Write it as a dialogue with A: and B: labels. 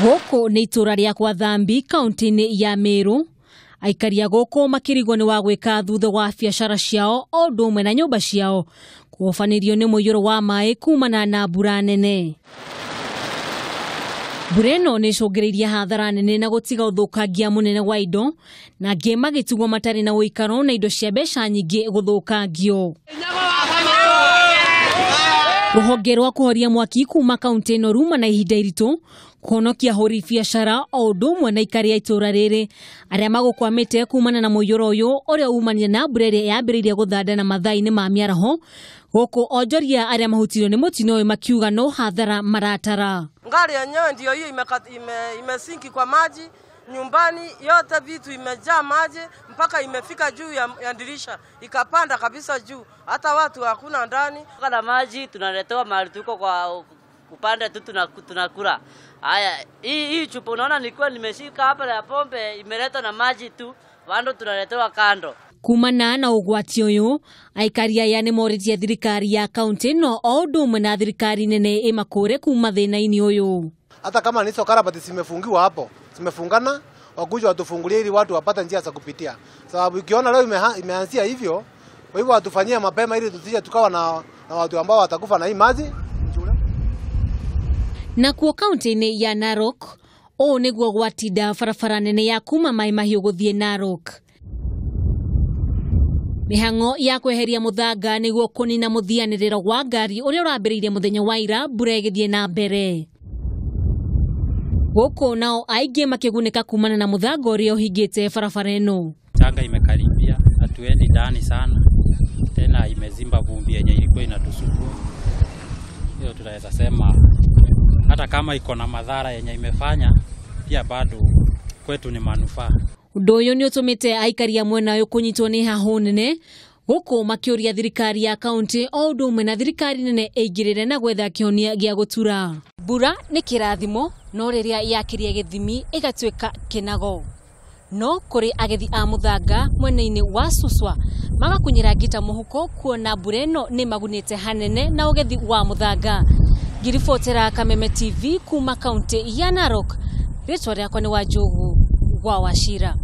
A: Gũkũ nĩ itũra rĩa kwa Thambi kaunti-inĩ ya Meru. Aikari a gũkũ makĩrigwo nĩ wa gwĩka thutha wa biacara ciao o ũndũ ũmwe na nyũmba ciao kũhobanĩrio nĩ mũiyũro wa maĩ kumana na mbura nene. Mbura ĩno nĩ ĩcũngĩrĩirie hathara nene na gũtiga ũthũkangia mũnene wa indo na angĩ magĩtigwo matarĩ na ũikaro na indo cia mbeca nyingĩ gũthũkangio. Rũhonge rwa kũhoria mwaki kuma kaunti ĩno ruma na ihinda iritũ kũhonokia ahũri biacara o ũndũ ũmwe na aikari a itũra rĩrĩ arĩa magũkwamĩte kumana na mũiyũro ũyũ ũrĩa umanire na mbura ĩrĩa yambĩrĩirie gũthanda na mathaa-inĩ ma mĩaraho gũkũ onjoria arĩa mahutirio nĩ mũtino ũyũ makiuga no hathara maratara.
B: Ngari yenyewe ndio hiyo imesinki kwa maji, nyumbani yote vitu imejaa maji mpaka imefika juu ya dirisha ikapanda kabisa juu, hata watu hakuna ndani.
C: Kana maji tunaletewa mahali tuko kwa kupanda tu tunakula. Haya, hii chupa unaona nilikuwa nimeshika hapa ya pombe imeletwa na maji tu, bado tunaletewa kando.
A: Kumana na ũgwati ũyũ aikari aya nĩ morĩtie thirikari ya kaunti no o ũndũ ũmwe na thirikari nene ĩmakũre kuma thĩna-inĩ ũyũ.
D: Hata kama ni hizo karabati zimefungiwa hapo, zimefungana, wakuja watufungulie ili watu wapate njia za kupitia. Sababu ukiona leo imeanzia hivyo, kwa hivyo watufanyie mapema ili tusije tukawa na watu ambao watakufa na hii maji.
A: Na kuo kaunti-inĩ ya Narok, ũũ nĩguo gwatinda barabara nene ya kuma Mai Mahiũ gũthiĩ Narok. Mĩhang'o ya kweheria mũthanga nĩguo kũnina mũthianĩrĩro wa ngari ũrĩa ũrambĩrĩirie mũthenya wa ira mbura ĩgĩthiĩ na mbere. Gũkũ nao aingĩ makĩgunĩka kumana na mũthanga ũrĩa ũhingĩte barabara ĩno.
E: Changa imekaribia, hatuendi ndani sana, tena imezimba vumbi yenye ilikuwa inatusumbua. Hiyo tunaweza sema hata kama iko na madhara yenye imefanya, pia bado kwetu ni manufaa.
A: Ũndũ ũyũ nĩ ũtũmĩte aikari a mwena ũyũ kũnyitwo nĩ hahũ nene gũkũ makĩũria thirikari ya kaunti o ũndũ ũmwe na thirikari nene ĩingĩrĩre na gwetha kĩhonia gĩa gũtura. Mbura nĩ kĩrathimo no rĩrĩa yakĩria gĩthimi ĩgatuĩka kĩnago. No kũrĩ agethi a mũthanga mwena-inĩ wa Suswa magakunyĩra ngita mũhuko kuona mbura ĩno nĩ magunĩte hanene na ũgethi wa mũthanga. Ngiribotera Kameme TV kuma kaunti ya Narok, rĩtwa rĩakwa nĩ Wanjũgu wa Wachira.